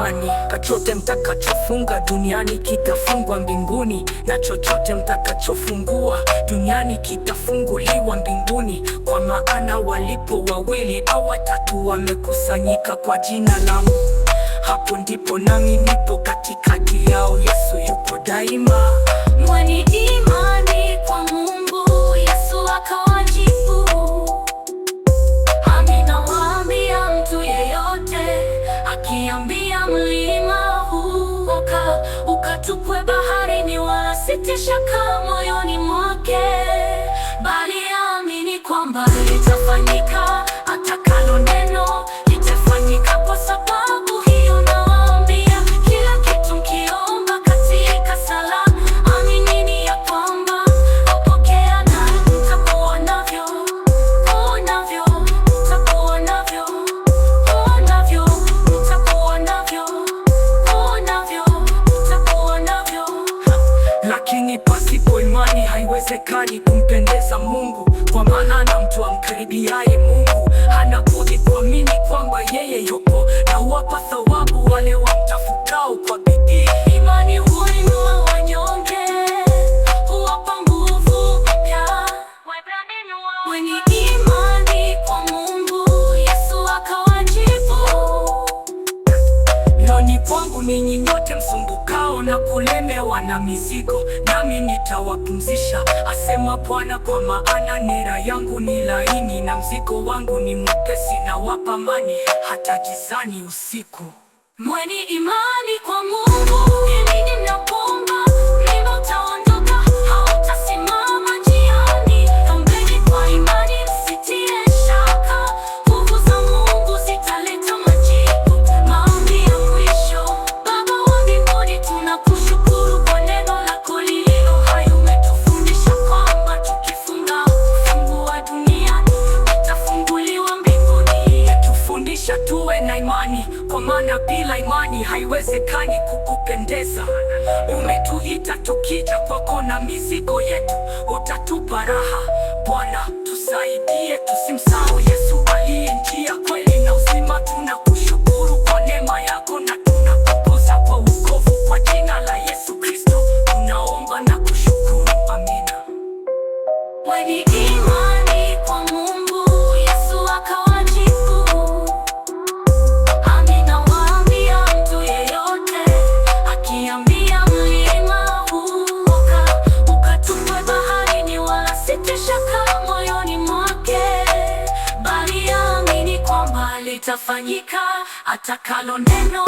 Imani. Chochote mtakachofunga duniani kitafungwa mbinguni, na chochote mtakachofungua duniani kitafunguliwa mbinguni. Kwa maana walipo wawili au watatu wamekusanyika kwa jina langu, hapo ndipo nami nipo katikati yao. Yesu yupo daima. Mweni imani kwa Mungu, Yesu akawajibu, amina waambia, mtu yeyote akiambia mlima huu ukatupwe baharini, wala asitie shaka moyoni mwake, bali aamini kwamba litafanyika atakalo neno litafanyika. Kwa sababu hiyo nawaambia, kila kitu mkiomba katika sala, aminini ya kwamba wapokea, na mtakuwa navyo, navyo, mtakuwa navyo, navyo, mtakuwa navyo, navyo, mtakuwa navyo. Lakini pasipo imani haiwezekani kumpendeza Mungu, kwa maana na mtu amkaribiaye Mungu hana budi kuamini kwamba yeye yupo na huwapa thawabu wale wamtafutao kwa bidii. Imani huinua wanyonge, huwapa nguvu mpya. Mwenye imani kwa Mungu, Yesu akawajibu, Njooni kwangu ninyi nyote msumbukao na kulemewa na mizigo, nami nitawapumzisha, asema Bwana. Kwa maana nira yangu ni laini na mzigo wangu ni mwepesi, nawapa amani hata gizani usiku. Mweni imani kwa Mungu, ninyi mnapoomba, mlima utaondoka, hautasimama njiani. Ombeni kwa imani, msitie shaka, nguvu za Mungu zitaleta majibu. Maombi ya mwisho. Baba wa mbinguni, tunakushukuru kwa neno lako lililo hai. Umetufundisha kwamba tukifunga kufungua duniani, itafunguliwa mbinguni. Tufundisha tuwe na imani, kwa maana bila imani haiwezekani kukupendeza. Umetuita tukija kwako na mizigo yetu, utatupa raha. Bwana, tusaidie tusimsahau Yesu aliye njia, kweli na uzima. Tunakushukuru kwa neema yako na tunakutukuza kwa wokovu. Kwa jina la Yesu Kristo tunaomba na kushukuru, amina. Mwenye imani kwa Mungu, Yesu akawajibu, amina waambia, mtu yeyote akiambia mlima huu ukatupwe baharini, wala asitie shaka moyoni mwake, bali aamini kwamba litafanyika atakalo neno.